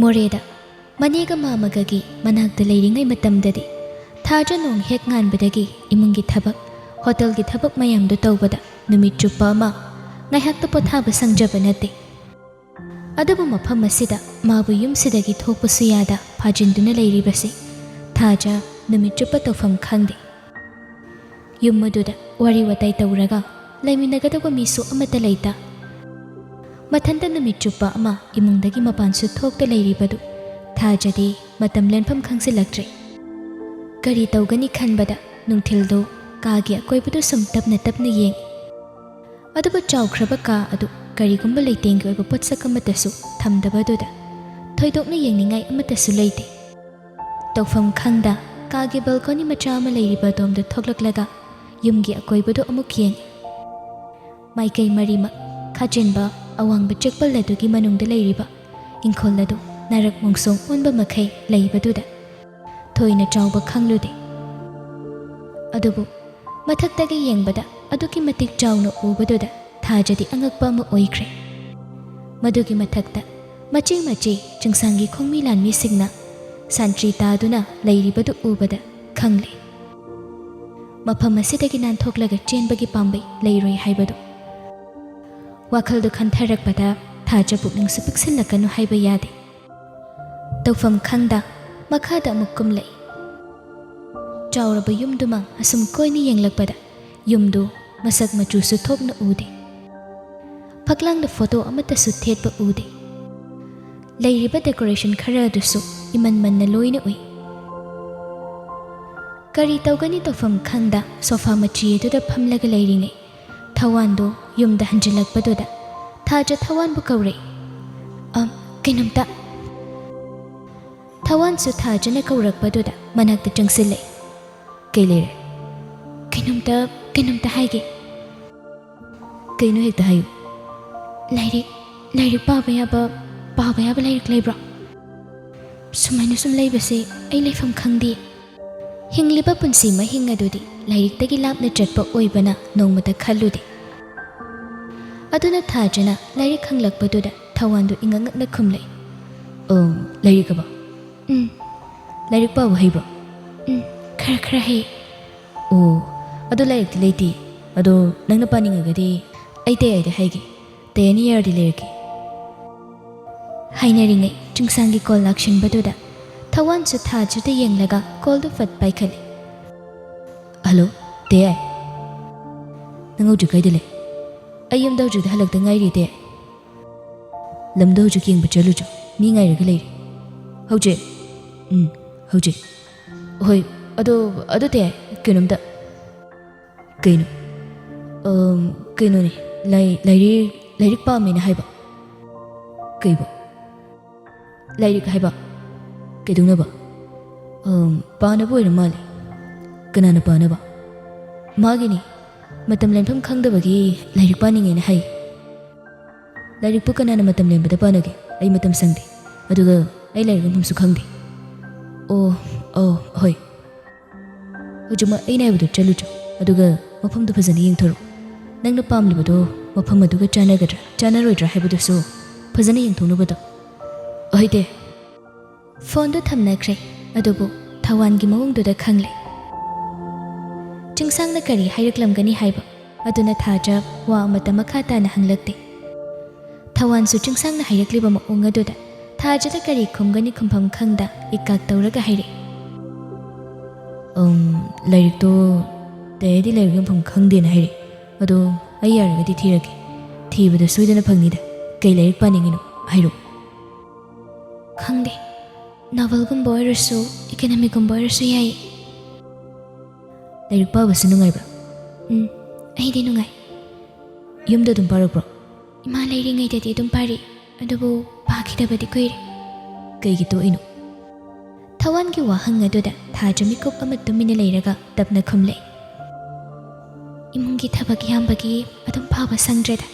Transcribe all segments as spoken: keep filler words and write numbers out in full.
ꯃꯣꯔꯦꯗ ꯃꯅꯦꯒ ꯃꯥꯃꯒꯒꯤ ꯃꯅꯥꯛꯇ ꯂꯩꯔꯤꯉꯩ ꯃꯇꯝꯗꯗꯤ ꯊꯥꯖ ꯅꯣꯡ ꯍꯦꯛ ꯉꯥꯟꯕꯗꯒꯤ ꯏꯃꯨꯡꯒꯤ ꯊꯕꯛ, ꯍꯣꯇꯦꯜꯒꯤ ꯊꯕꯛ ꯃꯌꯥꯝꯗꯨ ꯇꯧꯕꯗ ꯅꯨꯃꯤꯠ ꯆꯨꯞꯄ ꯑꯃ ꯉꯥꯏꯍꯥꯛꯇ ꯄꯣꯊꯥꯕ ꯁꯪꯖꯕ ꯅꯠꯇꯦ꯫ ꯑꯗꯨꯕꯨ ꯃꯐꯝ ꯑꯁꯤꯗ ꯃꯥꯕꯨ ꯌꯨꯝꯁꯤꯗꯒꯤ ꯊꯣꯛꯄꯁꯨ ꯌꯥꯗ ꯐꯥꯖꯤꯟꯗꯨꯅ ꯂꯩꯔꯤꯕꯁꯤ ꯊꯥꯖ ꯅꯨꯃꯤꯠ ꯆꯨꯞꯄ ꯇꯧꯐꯝ ꯈꯪꯗꯦ꯫ ꯌꯨꯝ ꯑꯗꯨꯗ ꯋꯥꯔꯤ ꯋꯥꯇꯥꯏ ꯇꯧꯔꯒ ꯂꯩꯃꯤꯟꯅꯒꯗꯧꯕ ꯃꯤꯁꯨ ꯑꯃꯠꯇ ꯂꯩꯇ꯫ ꯃꯊꯟꯇ ꯅꯨꯃꯤꯠ ꯆꯨꯞꯄ ꯑꯃ ꯏꯃꯨꯡꯗꯒꯤ ꯃꯄꯥꯟꯁꯨ ꯊꯣꯛꯇ ꯂꯩꯔꯤꯕꯗꯨ ꯊꯥꯖꯗꯤ ꯃꯇꯝ ꯂꯦꯟꯐꯝ ꯈꯪꯖꯤꯜꯂꯛꯇ꯭ꯔꯦ꯫ ꯀꯔꯤ ꯇꯧꯒꯅꯤ ꯈꯟꯕꯗ ꯅꯨꯡꯊꯤꯜꯗꯨ ꯀꯥꯒꯤ ꯑꯀꯣꯏꯕꯗꯨ ꯁꯨꯝ ꯇꯞꯅ ꯇꯞꯅ ꯌꯦꯡꯏ꯫ ꯑꯗꯨꯕꯨ ꯆꯥꯎꯈ꯭ꯔꯕ ꯀꯥ ꯑꯗꯨ ꯀꯔꯤꯒꯨꯝꯕ ꯂꯩꯇꯦꯡꯒꯤ ꯑꯣꯏꯕ ꯄꯣꯠꯁꯛ ꯑꯃꯠꯇꯁꯨ ꯊꯝꯗꯕꯗꯨꯗ ꯊꯣꯏꯗꯣꯛꯅ ꯌꯦꯡꯅꯤꯡꯉꯥꯏ ꯑꯃꯠꯇꯁꯨ ꯂꯩꯇꯦ꯫ ꯇꯧꯐꯝ ꯈꯪꯗ ꯀꯥꯒꯤ ꯕꯦꯜꯀꯣꯅꯤ ꯃꯆꯥ ꯑꯃ ꯂꯩꯔꯤꯕ ꯑꯗꯣꯝꯗ ꯊꯣꯛꯂꯛꯂꯒ ꯌꯨꯝꯒꯤ ꯑꯀꯣꯏꯕꯗꯨ ꯑꯃꯨꯛ ꯌꯦꯡꯏ꯫ ꯃꯥꯏꯀꯩ ꯃꯔꯤꯃꯛ ꯈꯥꯖꯤꯟꯕ ꯑꯋꯥꯡꯕ ꯆꯦꯛꯄꯜ ꯑꯗꯨꯒꯤ ꯃꯅꯨꯡꯗ ꯂꯩꯔꯤꯕ ꯏꯪꯈꯣꯜ ꯑꯗꯨ ꯅꯥꯔꯛ ꯃꯣꯡꯁꯣꯡ ꯑꯣꯟꯕ ꯃꯈꯩ ꯂꯩꯕꯗꯨꯗ ꯊꯣꯏꯅ ꯆꯥꯎꯕ ꯈꯪꯂꯨꯗꯦ꯫ ꯑꯗꯨꯕꯨ ꯃꯊꯛꯇꯒꯤ ꯌꯦꯡꯕꯗ ꯑꯗꯨꯛꯀꯤ ꯃꯇꯤꯛ ꯆꯥꯎꯅ ꯎꯕꯗꯨꯗ ꯊꯥꯖꯗꯤ ꯑꯉꯛꯄ ꯑꯃ ꯑꯣꯏꯈ꯭ꯔꯦ꯫ ꯃꯗꯨꯒꯤ ꯃꯊꯛꯇ ꯃꯆꯤ ꯃꯆꯤ ꯆꯤꯡꯁꯥꯡꯒꯤ ꯈꯣꯡꯃꯤ ꯂꯥꯟꯃꯤꯁꯤꯡꯅ ꯁꯟꯇ꯭ꯔꯤ ꯇꯥꯗꯨꯅ ꯂꯩꯔꯤꯕꯗꯨ ꯎꯕꯗ ꯈꯪꯂꯦ꯫ ꯃꯐꯝ ꯑꯁꯤꯗꯒꯤ ꯅꯥꯟꯊꯣꯛꯂꯒ ꯆꯦꯟꯕꯒꯤ ꯄꯥꯝꯕꯩ ꯂꯩꯔꯣꯏ ꯍꯥꯏꯕꯗꯨ꯫ ꯋꯥꯈꯜꯗꯨ ꯈꯟꯊꯔꯛꯄꯗ ꯊꯥꯖ ꯄꯨꯛꯅꯤꯡꯁꯨ ꯄꯤꯛꯁꯤꯜꯂꯛꯀꯅꯨ ꯍꯥꯏꯕ ꯌꯥꯗꯦ꯫ ꯇꯧꯐꯝ ꯈꯪꯗ ꯃꯈꯥꯗ ꯑꯃꯨꯛ ꯀꯨꯝꯂꯛꯏ꯫ ꯆꯥꯎꯔꯕ ꯌꯨꯝꯗꯨꯃ ꯑꯁꯨꯝ ꯀꯣꯏꯅ ꯌꯦꯡꯂꯛꯄꯗ ꯌꯨꯝꯗꯨ ꯃꯁꯛ ꯃꯆꯨꯁꯨ ꯊꯣꯛꯅ ꯎꯗꯦ꯫ ꯐꯛꯂꯥꯡꯗ ꯐꯣꯇꯣ ꯑꯃꯠꯇꯁꯨ ꯊꯦꯠꯄ ꯎꯗꯦ꯫ ꯂꯩꯔꯤꯕ ꯗꯦꯀꯣꯔꯦꯁꯟ ꯈꯔ ꯑꯗꯨꯁꯨ ꯏꯃꯟ ꯃꯟꯅ ꯂꯣꯏꯅ ꯎꯏ꯫ ꯀꯔꯤ ꯇꯧꯒꯅꯤ ꯇꯧꯐꯝ ꯈꯪꯗ ꯁꯣꯐꯥ ꯃꯆꯤ ꯑꯗꯨꯗ ꯐꯝꯂꯒ ꯂꯩꯔꯤꯉꯩ ꯊꯋꯥꯟꯗꯨ ꯌꯨꯝꯗ ꯍꯟꯖꯤꯜꯂꯛꯄꯗꯨꯗ ꯊꯥꯖ ꯊꯋꯥꯟꯕꯨ ꯀꯧꯔꯛꯏ꯫ "ꯑꯝ, ꯀꯩꯅꯣꯝꯇ꯫" ꯊꯋꯥꯟꯁꯨ ꯊꯥꯖꯅ ꯀꯧꯔꯛꯄꯗꯨꯗ ꯃꯅꯥꯛꯇ ꯆꯪꯁꯤꯜꯂꯛꯏ꯫ "ꯀꯩ ꯂꯩꯔꯦ?" "ꯀꯩꯅꯣꯝꯇ, ꯀꯩꯅꯣꯝꯇ ꯍꯥꯏꯒꯦ꯫" "ꯀꯩꯅꯣ, ꯍꯦꯛꯇ ꯍꯥꯏꯌꯨ꯫" "ꯂꯥꯏꯔꯤꯛ, ꯂꯥꯏꯔꯤꯛ ꯄꯥꯕ ꯌꯥꯕ, ꯄꯥꯕ ꯌꯥꯕ ꯂꯥꯏꯔꯤꯛ ꯂꯩꯕ꯭ꯔꯣ? ꯁꯨꯃꯥꯏꯅ ꯁꯨꯝ ꯂꯩꯕꯁꯦ ꯑꯩ ꯂꯩꯐꯝ ꯈꯪꯗꯦ꯫ ꯍꯤꯡꯂꯤꯕ ꯄꯨꯟꯁꯤ ꯃꯍꯤꯡ ꯑꯗꯨꯗꯤ ꯂꯥꯏꯔꯤꯛꯇꯒꯤ ꯂꯥꯞꯅ ꯆꯠꯄ ꯑꯣꯏꯕꯅ ꯅꯣꯡꯃꯇ ꯈꯜꯂꯨꯗꯦ꯫" ꯑꯗꯨꯅ ꯊꯥꯖꯅ ꯂꯥꯏꯔꯤꯛ ꯍꯪꯂꯛꯄꯗꯨꯗ ꯊꯋꯥꯟꯗꯨ ꯏꯉꯛ ꯉꯛꯅ ꯈꯨꯝꯂꯛꯏ꯫ ꯑꯣ, ꯂꯥꯏꯔꯤꯛ ꯑꯕ? ꯎꯝ꯫ ꯂꯥꯏꯔꯤꯛ ꯄꯥꯕ ꯍꯩꯕ꯭ꯔꯣ? ꯎꯝ, ꯈꯔ ꯈꯔ ꯍꯩ꯫ ꯑꯣ, ꯑꯗꯣ ꯂꯥꯏꯔꯤꯛꯇꯤ ꯂꯩꯇꯦ꯫ ꯑꯗꯣ ꯅꯪꯅ ꯄꯥꯅꯤꯡꯉꯒꯗꯤ ꯑꯩ ꯇꯌꯥꯏꯗ ꯍꯥꯏꯒꯦ꯫ ꯇꯌꯥꯏꯅ ꯌꯥꯔꯗꯤ ꯂꯩꯔꯛꯀꯦ꯫ ꯍꯥꯏꯅꯔꯤꯉꯩ ꯆꯤꯡꯁꯥꯡꯒꯤ ꯀꯣꯜ ꯂꯥꯛꯁꯤꯟꯕꯗꯨꯗ ꯊꯋꯥꯟꯁꯨ ꯊꯥꯖꯗ ꯌꯦꯡꯂꯒ ꯀꯣꯜꯗꯨ ꯐꯠ ꯄꯥꯏꯈꯠꯂꯦ꯫ "ꯍꯜꯂꯣ, ꯇꯌꯥꯏ꯫ ꯅꯪ ꯍꯧꯖꯤꯛ ꯀꯥꯏꯗ ꯂꯩ?" "ꯑꯩ ꯌꯨꯝꯗ ꯍꯧꯖꯤꯛꯇ ꯍꯜꯂꯛꯇ ꯉꯥꯏꯔꯤ, ꯇꯌꯥꯏ꯫ ꯂꯝꯗꯣ ꯍꯧꯖꯤꯛ ꯌꯦꯡꯕ ꯆꯠꯂꯨꯆꯣ, ꯃꯤ ꯉꯥꯏꯔꯒ ꯂꯩꯔꯦ꯫" "ꯍꯧꯖꯤꯛ?" "ꯎꯝ, ꯍꯧꯖꯤꯛ꯫" "ꯍꯣꯏ, ꯑꯗꯣ, ꯑꯗꯣ ꯇꯌꯥꯏ, ꯀꯩꯅꯣꯝꯇ꯫" "ꯀꯩꯅꯣ?" "ꯑꯝ, ꯀꯩꯅꯣꯅꯦ, ꯂꯥꯏ-, ꯂꯥꯏꯔꯤꯛ, ꯂꯥꯏꯔꯤꯛ ꯄꯥꯝꯃꯦꯅ ꯍꯥꯏꯕ꯫" "ꯀꯩꯕꯣ?" "ꯂꯥꯏꯔꯤꯛ ꯍꯥꯏꯕ꯫" "ꯀꯩꯗꯧꯅꯕ?" "ꯑꯝ, ꯄꯥꯅꯕ ꯑꯣꯏꯔ ꯃꯥꯜꯂꯦ꯫" "ꯀꯅꯥꯅ ꯄꯥꯅꯕ?" "ꯃꯥꯒꯤꯅꯤ꯫ ꯃꯇꯝ ꯂꯦꯟꯐꯝ ꯈꯪꯗꯕꯒꯤ ꯂꯥꯏꯔꯤꯛ ꯄꯥꯅꯤꯡꯉꯦꯅ ꯍꯥꯏ꯫" "ꯂꯥꯏꯔꯤꯛꯄꯨ ꯀꯅꯥꯅ ꯃꯇꯝ ꯂꯦꯟꯕꯗ ꯄꯥꯅꯒꯦ? ꯑꯩ ꯃꯇꯝ ꯁꯪꯗꯦ꯫ ꯑꯗꯨꯒ ꯑꯩ ꯂꯥꯏꯔꯤꯛ ꯌꯣꯟꯐꯝꯁꯨ ꯈꯪꯗꯦ꯫" "ꯑꯣ, ꯑꯣ, ꯍꯣꯏ꯫ ꯍꯧꯖꯤꯛꯃꯛ ꯑꯩꯅ ꯍꯥꯏꯕꯗꯣ ꯆꯠꯂꯨꯆꯣ, ꯑꯗꯨꯒ ꯃꯐꯝꯗꯣ ꯐꯖꯅ ꯌꯦꯡꯊꯣꯔꯛꯎ꯫ ꯅꯪꯅ ꯄꯥꯝꯂꯤꯕꯗꯣ ꯃꯐꯝ ꯑꯗꯨꯒ ꯆꯥꯟꯅꯒꯗ꯭ꯔꯥ, ꯆꯥꯟꯅꯔꯣꯏꯗ꯭ꯔꯥ ꯍꯥꯏꯕꯗꯨꯁꯨ ꯐꯖꯅ ꯌꯦꯡꯊꯣꯛꯅꯕꯗꯣ꯫" "ꯍꯣꯏ, ꯇꯌꯥꯏ꯫" ꯐꯣꯟꯗꯨ ꯊꯝꯅꯈ꯭ꯔꯦ꯫ ꯑꯗꯨꯕꯨ ꯊꯋꯥꯟꯒꯤ ꯃꯑꯣꯡꯗꯨꯗ ꯈꯪꯂꯦ꯫ ꯆꯤꯡꯁꯥꯡꯅ ꯀꯔꯤ ꯍꯥꯏꯔꯛꯂꯝꯒꯅꯤ ꯍꯥꯏꯕ ꯑꯗꯨꯅ ꯊꯥꯖ ꯋꯥ ꯑꯃꯠꯇ ꯃꯈꯥ ꯇꯥꯅ ꯍꯪꯂꯛꯇꯦ꯫ ꯊꯋꯥꯟꯁꯨ ꯆꯤꯡꯁꯥꯡꯅ ꯍꯥꯏꯔꯛꯂꯤꯕ ꯃꯑꯣꯡ ꯑꯗꯨꯗ ꯊꯥꯖꯗ ꯀꯔꯤ ꯈꯨꯝꯒꯅꯤ ꯈꯨꯝꯐꯝ ꯈꯪꯗ ꯏꯀꯥꯛ ꯇꯧꯔꯒ ꯍꯥꯏꯔꯛꯏ꯫ "ꯑꯝ, ꯂꯥꯏꯔꯤꯛꯇꯣ ꯇꯌꯥꯏꯗꯤ ꯂꯥꯏꯔꯤꯛ ꯌꯣꯟꯐꯝ ꯈꯪꯗꯦꯅ ꯍꯥꯏꯔꯛꯏ꯫ ꯑꯗꯣ ꯑꯩ ꯌꯥꯔꯒꯗꯤ ꯊꯤꯔꯛꯀꯦ꯫ ꯊꯤꯕꯗ ꯁꯣꯏꯗꯅ ꯐꯪꯅꯤꯗ꯫ ꯀꯩ ꯂꯥꯏꯔꯤꯛ ꯄꯥꯅꯤꯡꯉꯤꯅꯣ ꯍꯥꯏꯔꯛꯑꯣ꯫" "ꯈꯪꯗꯦ꯫ ꯅꯣꯚꯦꯜꯒꯨꯝꯕ ꯑꯣꯏꯔꯁꯨ, ꯏꯀꯅꯃꯤꯒꯨꯝꯕ ꯑꯣꯏꯔꯁꯨ ꯌꯥꯏ꯫" "ꯂꯥꯏꯔꯤꯛ ꯄꯥꯕꯁꯨ ꯅꯨꯡꯉꯥꯏꯕ꯭ꯔꯥ?" "ꯎꯝ, ꯑꯩꯗꯤ ꯅꯨꯡꯉꯥꯏ꯫" "ꯌꯨꯝꯗ ꯑꯗꯨꯝ ꯄꯥꯔꯛꯄ꯭ꯔꯣ?" "ꯏꯃꯥ ꯂꯩꯔꯤꯉꯩꯗꯗꯤ ꯑꯗꯨꯝ ꯄꯥꯔꯤ, ꯑꯗꯨꯕꯨ ꯄꯥꯈꯤꯗꯕꯗꯤ ꯀꯨꯏꯔꯦ꯫" "ꯀꯩꯒꯤ ꯇꯣꯛꯏꯅꯣ?" ꯊꯋꯥꯟꯒꯤ ꯋꯥꯍꯪ ꯑꯗꯨꯗ ꯊꯥꯖ ꯃꯤꯀꯨꯞ ꯑꯃ ꯇꯨꯃꯤꯟꯅ ꯂꯩꯔꯒ ꯇꯞꯅ ꯈꯨꯝꯂꯦ꯫ "ꯏꯃꯨꯡꯒꯤ ꯊꯕꯛ ꯌꯥꯝꯕꯒꯤ ꯑꯗꯨꯝ ꯄꯥꯕ ꯁꯪꯗ꯭ꯔꯦꯗ꯫"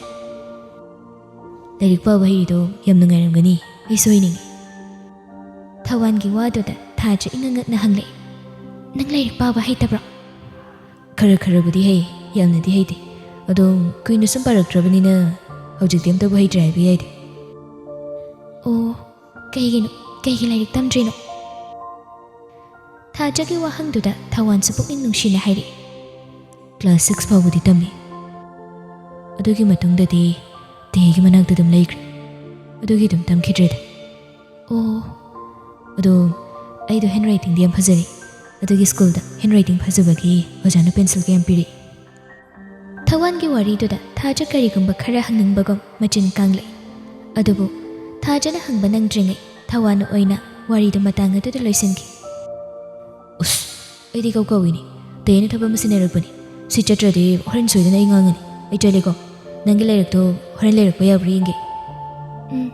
"ꯂꯥꯏꯔꯤꯛ ꯄꯥꯕ ꯍꯩꯔꯤꯗꯣ ꯌꯥꯝ ꯅꯨꯡꯉꯥꯏꯔꯝꯒꯅꯤ, ꯑꯩꯁꯨ ꯍꯩꯅꯤꯡꯉꯤ꯫" ꯊꯋꯥꯟꯒꯤ ꯋꯥꯗꯨꯗ ꯊꯥꯖ ꯏꯉꯛ ꯉꯛꯅ ꯍꯪꯂꯛꯏ, "ꯅꯪ ꯂꯥꯏꯔꯤꯛ ꯄꯥꯕ ꯍꯩꯇꯕ꯭ꯔꯣ?" "ꯈꯔ ꯈꯔꯕꯨꯗꯤ ꯍꯩ, ꯌꯥꯝꯅꯗꯤ ꯍꯩꯇꯦ꯫ ꯑꯗꯣ ꯀꯨꯏꯅ ꯁꯨꯝ ꯄꯥꯔꯛꯇ꯭ꯔꯕꯅꯤꯅ ꯍꯧꯖꯤꯛꯇꯤ ꯑꯝꯇꯕꯨ ꯍꯩꯇ꯭ꯔꯦ ꯍꯥꯏꯕ ꯌꯥꯏꯗ꯫" "ꯑꯣ, ꯀꯩꯒꯤꯅꯣ? ꯀꯩꯒꯤ ꯂꯥꯏꯔꯤꯛ ꯇꯝꯗ꯭ꯔꯤꯅꯣ? ꯊꯥꯖꯒꯤ ꯋꯥꯍꯪꯗꯨꯗ ꯊꯋꯥꯟꯁꯨ ꯄꯨꯛꯅꯤꯡ ꯅꯨꯡꯁꯤꯅ ꯍꯥꯏꯔꯛꯏ, "ꯀ꯭ꯂꯥꯁ ꯁꯤꯛꯁ ꯐꯥꯎꯕꯗꯤ ꯇꯝꯃꯤ꯫ ꯑꯗꯨꯒꯤ ꯃꯇꯨꯡꯗꯗꯤ ꯇꯦꯒꯤ ꯃꯅꯥꯛꯇ ꯑꯗꯨꯝ ꯂꯩꯈ꯭ꯔꯦ꯫ ꯑꯗꯨꯒꯤ ꯑꯗꯨꯝ ꯇꯝꯈꯤꯗ꯭ꯔꯦꯗ꯫" "ꯑꯣ, ꯑꯗꯣ ꯑꯩꯗꯣ ꯍꯦꯟ ꯔꯥꯏꯇꯤꯡꯗꯤ ꯌꯥꯝ ꯐꯖꯔꯦ꯫ ꯑꯗꯨꯒꯤ ꯁ꯭ꯀꯨꯜꯗ ꯍꯦꯟ ꯔꯥꯏꯇꯤꯡ ꯐꯖꯕꯒꯤ ꯑꯣꯖꯥꯅ ꯄꯦꯟꯁꯤꯜꯒ ꯌꯥꯝ ꯄꯤꯔꯛꯏ꯫" ꯊꯋꯥꯟꯒꯤ ꯋꯥꯔꯤꯗꯨꯗ ꯊꯥꯖ ꯀꯔꯤꯒꯨꯝꯕ ꯈꯔ ꯍꯪꯅꯤꯡꯕꯒꯨꯝ ꯃꯆꯤꯟ ꯀꯥꯡꯂꯛꯏ꯫ ꯑꯗꯨꯕꯨ ꯊꯥꯖꯅ ꯍꯪꯕ ꯅꯪꯗ꯭ꯔꯤꯉꯩ ꯊꯋꯥꯟꯅ ꯑꯣꯏꯅ ꯋꯥꯔꯤꯗꯨ ꯃꯇꯥꯡ ꯑꯗꯨꯗ ꯂꯣꯏꯁꯤꯟꯈꯤ꯫ "ꯎꯁ, ꯑꯩꯗꯤ ꯀꯧ ꯀꯧꯏꯅꯤ꯫ ꯇꯦꯅ ꯊꯕꯛ ꯑꯃ ꯁꯤꯟꯅꯔꯛꯄꯅꯤ꯫ ꯁꯤ ꯆꯠꯇ꯭ꯔꯗꯤ ꯍꯣꯔꯦꯟ ꯁꯣꯏꯗꯅ ꯑꯩ ꯉꯥꯡꯉꯅꯤ꯫ ꯑꯩ ꯆꯠꯂꯦꯀꯣ꯫ ꯅꯪꯒꯤ ꯂꯥꯏꯔꯤꯛꯇꯣ ꯍꯣꯔꯦꯟ ꯂꯩꯔꯛꯄ ꯌꯥꯕ꯭ꯔꯥ ꯌꯦꯡꯒꯦ꯫" ꯎꯝ꯫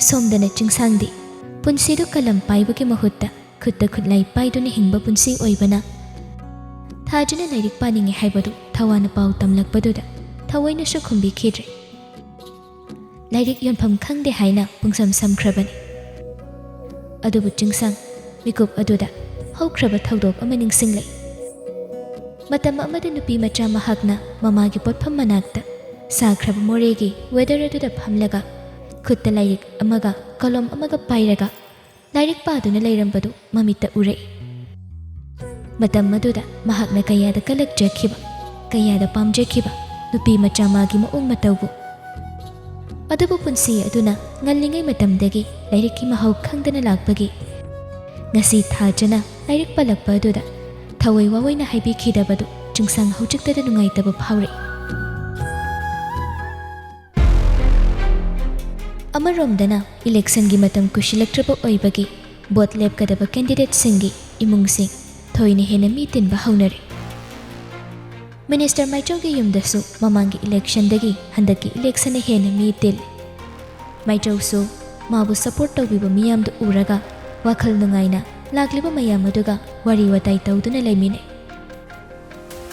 ꯁꯣꯝꯗꯅ ꯆꯤꯡꯁꯥꯡꯗꯤ ꯄꯨꯟꯁꯤꯗꯨ ꯀꯂꯝ ꯄꯥꯏꯕꯒꯤ ꯃꯍꯨꯠꯇ ꯈꯨꯠꯇ ꯈꯨꯠꯂꯥꯏ ꯄꯥꯏꯗꯨꯅ ꯍꯤꯡꯕ ꯄꯨꯟꯁꯤ ꯑꯣꯏꯕꯅ, ꯊꯥꯖꯅ ꯂꯥꯏꯔꯤꯛ ꯄꯥꯅꯤꯡꯉꯤ ꯍꯥꯏꯕꯗꯨ ꯊꯋꯥꯟꯅ ꯄꯥꯎ ꯇꯝꯂꯛꯄꯗꯨꯗ ꯊꯑꯣꯏꯅꯁꯨ ꯈꯨꯝꯕꯤꯈꯤꯗ꯭ꯔꯦ꯫ ꯂꯥꯏꯔꯤꯛ ꯌꯣꯟꯐꯝ ꯈꯪꯗꯦ ꯍꯥꯏꯅ ꯄꯨꯡꯁꯝ ꯁꯝꯈ꯭ꯔꯕꯅꯤ꯫ ꯑꯗꯨꯕꯨ ꯆꯤꯡꯁꯥꯡ ꯃꯤꯀꯨꯞ ꯑꯗꯨꯗ ꯍꯧꯈ꯭ꯔꯕ ꯊꯧꯗꯣꯛ ꯑꯃ ꯅꯤꯡꯁꯤꯡꯂꯛꯏ꯫ ꯃꯇꯝ ꯑꯃꯗ ꯅꯨꯄꯤ ꯃꯆꯥ ꯃꯍꯥꯛꯅ ꯃꯃꯥꯒꯤ ꯄꯣꯠꯐꯝ ꯃꯅꯥꯛꯇ ꯁꯥꯈ꯭ꯔꯕ ꯃꯣꯔꯦꯒꯤ ꯋꯦꯗꯔ ꯑꯗꯨꯗ ꯐꯝꯂꯒ ꯈꯨꯠꯇ ꯂꯥꯏꯔꯤꯛ ꯑꯃꯒ ꯀꯣꯂꯣꯝ ꯑꯃꯒ ꯄꯥꯏꯔꯒ ꯂꯥꯏꯔꯤꯛ ꯄꯥꯗꯨꯅ ꯂꯩꯔꯝꯕꯗꯨ ꯃꯃꯤꯠꯇ ꯎꯔꯛꯏ꯫ ꯃꯇꯝ ꯑꯗꯨꯗ ꯃꯍꯥꯛꯅ ꯀꯌꯥꯗ ꯀꯂꯛꯆꯈꯤꯕ, ꯀꯌꯥꯗ ꯄꯥꯝꯖꯈꯤꯕ ꯅꯨꯄꯤ ꯃꯆꯥ ꯃꯥꯒꯤ ꯃꯑꯣꯡ ꯃꯇꯧꯕꯨ꯫ ꯑꯗꯨꯕꯨ ꯄꯨꯟꯁꯤ ꯑꯗꯨꯅ ꯉꯜꯂꯤꯉꯩ ꯃꯇꯝꯗꯒꯤ ꯂꯥꯏꯔꯤꯛꯀꯤ ꯃꯍꯥꯎ ꯈꯪꯗꯅ ꯂꯥꯛꯄꯒꯤ ꯉꯁꯤ ꯊꯥꯖꯅ ꯂꯥꯏꯔꯤꯛ ꯄꯥꯂꯛꯄ ꯑꯗꯨꯗ ꯊꯋꯥꯏ ꯋꯥꯑꯣꯏꯅ ꯍꯥꯏꯕꯤꯈꯤꯗꯕꯗꯨ ꯆꯤꯡꯁꯥꯡ ꯍꯧꯖꯤꯛꯇꯗ ꯅꯨꯡꯉꯥꯏꯇꯕ ꯐꯥꯎꯔꯛꯏ꯫ ꯑꯃꯔꯣꯝꯗꯅ ꯏꯂꯦꯛꯁꯟꯒꯤ ꯃꯇꯝ ꯀꯨꯏꯁꯤꯜꯂꯛꯇ꯭ꯔꯕ ꯑꯣꯏꯕꯒꯤ ꯚꯣꯠ ꯂꯦꯞꯀꯗꯕ ꯀꯦꯟꯗꯤꯗꯦꯠꯁꯤꯡꯒꯤ ꯏꯃꯨꯡꯁꯤꯡ ꯊꯣꯏꯅ ꯍꯦꯟꯅ ꯃꯤ ꯇꯤꯟꯕ ꯍꯧꯅꯔꯦ꯫ ꯃꯤꯅꯤꯁꯇꯔ ꯃꯥꯏꯆꯧꯒꯤ ꯌꯨꯝꯗꯁꯨ ꯃꯃꯥꯡꯒꯤ ꯏꯂꯦꯛꯁꯟꯗꯒꯤ ꯍꯟꯗꯛꯀꯤ ꯏꯂꯦꯛꯁꯟꯅ ꯍꯦꯟꯅ ꯃꯤ ꯇꯤꯜꯂꯤ꯫ ꯃꯥꯏꯆꯧꯁꯨ ꯃꯥꯕꯨ ꯁꯄꯣꯔꯠ ꯇꯧꯕꯤꯕ ꯃꯤꯌꯥꯝꯗꯨ ꯎꯔꯒ ꯋꯥꯈꯜ ꯅꯨꯡꯉꯥꯏꯅ ꯂꯥꯛꯂꯤꯕ ꯃꯌꯥꯝ ꯑꯗꯨꯒ ꯋꯥꯔꯤ ꯋꯥꯇꯥꯏ ꯇꯧꯗꯨꯅ ꯂꯩꯃꯤꯟꯅꯩ꯫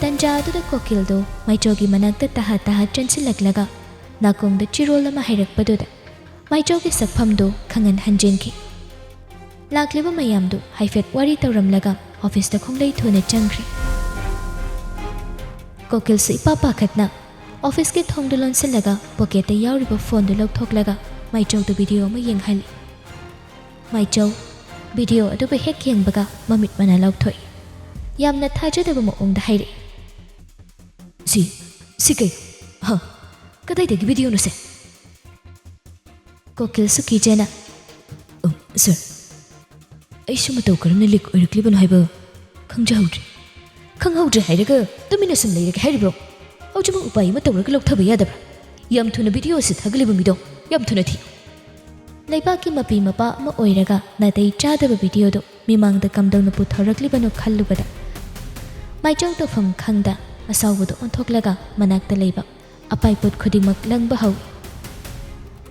ꯇꯟꯖꯥ ꯑꯗꯨꯗ ꯀꯣꯀꯤꯜꯗꯨ ꯃꯥꯏꯆꯧꯒꯤ ꯃꯅꯥꯛꯇ ꯇꯍꯥ ꯇꯍꯥ ꯆꯪꯁꯤꯜꯂꯛꯂꯒ ꯅꯥꯀꯣꯡꯗ ꯆꯤꯔꯣꯜ ꯑꯃ ꯍꯥꯏꯔꯛꯄꯗꯨꯗ ꯃꯥꯏꯆꯧꯒꯤ ꯁꯛꯐꯝꯗꯨ ꯈꯪꯍꯟ ꯍꯟꯖꯤꯟꯈꯤ꯫ ꯂꯥꯛꯂꯤꯕ ꯃꯌꯥꯝꯗꯨ ꯍꯥꯏꯐꯦꯠ ꯋꯥꯔꯤ ꯇꯧꯔꯝꯂꯒ ꯑꯣꯐꯤꯁꯇ ꯈꯣꯡꯂꯩ ꯊꯨꯅ ꯆꯪꯈ꯭ꯔꯦ꯫ ꯀꯣꯀꯤꯜꯁꯨ ꯏꯄꯥ ꯄꯥꯈꯠꯅ, ꯑꯣꯐꯤꯁꯀꯤ ꯊꯣꯡꯗꯨ ꯂꯣꯟꯁꯤꯜꯂꯒ ꯄꯣꯀꯦꯠꯇ ꯌꯥꯎꯔꯤꯕ ꯐꯣꯟꯗꯨ ꯂꯧꯊꯣꯛꯂꯒ ꯃꯥꯏꯆꯧꯗ ꯚꯤꯗꯤꯑꯣ ꯑꯃ ꯌꯦꯡꯍꯜꯂꯤ꯫ ꯃꯥꯏꯆꯧ ꯚꯤꯗꯤꯑꯣ ꯑꯗꯨꯕꯨ ꯍꯦꯛ ꯌꯦꯡꯕꯒ ꯃꯃꯤꯠ ꯃꯅꯥ ꯂꯥꯎꯊꯣꯛꯏ꯫ ꯌꯥꯝꯅ ꯊꯥꯖꯗꯕ ꯃꯑꯣꯡꯗ ꯍꯥꯏꯔꯛꯏ, "ꯁꯤ, ꯁꯤ ꯀꯩ? ꯍ? ꯀꯗꯥꯏꯗꯒꯤ ꯚꯤꯗꯤꯑꯣꯅꯣ ꯁꯦ?" ꯀꯣꯀꯤꯜꯁꯨ ꯀꯤꯖꯅ, "ꯎꯝ, ꯁꯥꯔ, ꯑꯩꯁꯨ ꯃꯇꯧ ꯀꯔꯝꯅ ꯂꯤꯛ ꯑꯣꯏꯔꯛꯂꯤꯕꯅꯣ ꯍꯥꯏꯕ ꯈꯪꯖꯍꯧꯗ꯭ꯔꯦ꯫" "ꯈꯪꯍꯧꯗ꯭ꯔꯦ ꯍꯥꯏꯔꯒ ꯇꯨꯃꯤꯟꯅ ꯁꯨꯝ ꯂꯩꯔꯒꯦ ꯍꯥꯏꯔꯤꯕ꯭ꯔꯣ? ꯍꯧꯖꯤꯛꯃꯛ ꯎꯄꯥꯏ ꯑꯃ ꯇꯧꯔꯒ ꯂꯧꯊꯕ ꯌꯥꯗꯕ꯭ꯔꯥ? ꯌꯥꯝ ꯊꯨꯅ ꯚꯤꯗꯤꯑꯣ ꯑꯁꯤ ꯊꯥꯒꯠꯂꯤꯕ ꯃꯤꯗꯣ ꯌꯥꯝ ꯊꯨꯅ ꯊꯤꯌꯨ꯫" ꯂꯩꯕꯥꯛꯀꯤ ꯃꯄꯤ ꯃꯄꯥ ꯑꯃ ꯑꯣꯏꯔꯒ ꯅꯥꯇꯩ ꯆꯥꯗꯕ ꯚꯤꯗꯤꯑꯣꯗꯨ ꯃꯤꯃꯥꯡꯗ ꯀꯝꯗꯧꯅ ꯄꯨꯊꯣꯔꯛꯂꯤꯕꯅꯣ ꯈꯜꯂꯨꯕꯗ, ꯃꯥꯏꯆꯧ ꯇꯧꯐꯝ ꯈꯪꯗ ꯑꯁꯥꯎꯕꯗꯨ ꯑꯣꯟꯊꯣꯛꯂꯒ ꯃꯅꯥꯛꯇ ꯂꯩꯕ ꯑꯄꯥꯏꯄꯣꯠ ꯈꯨꯗꯤꯡꯃꯛ ꯂꯪꯕ ꯍꯧꯏ꯫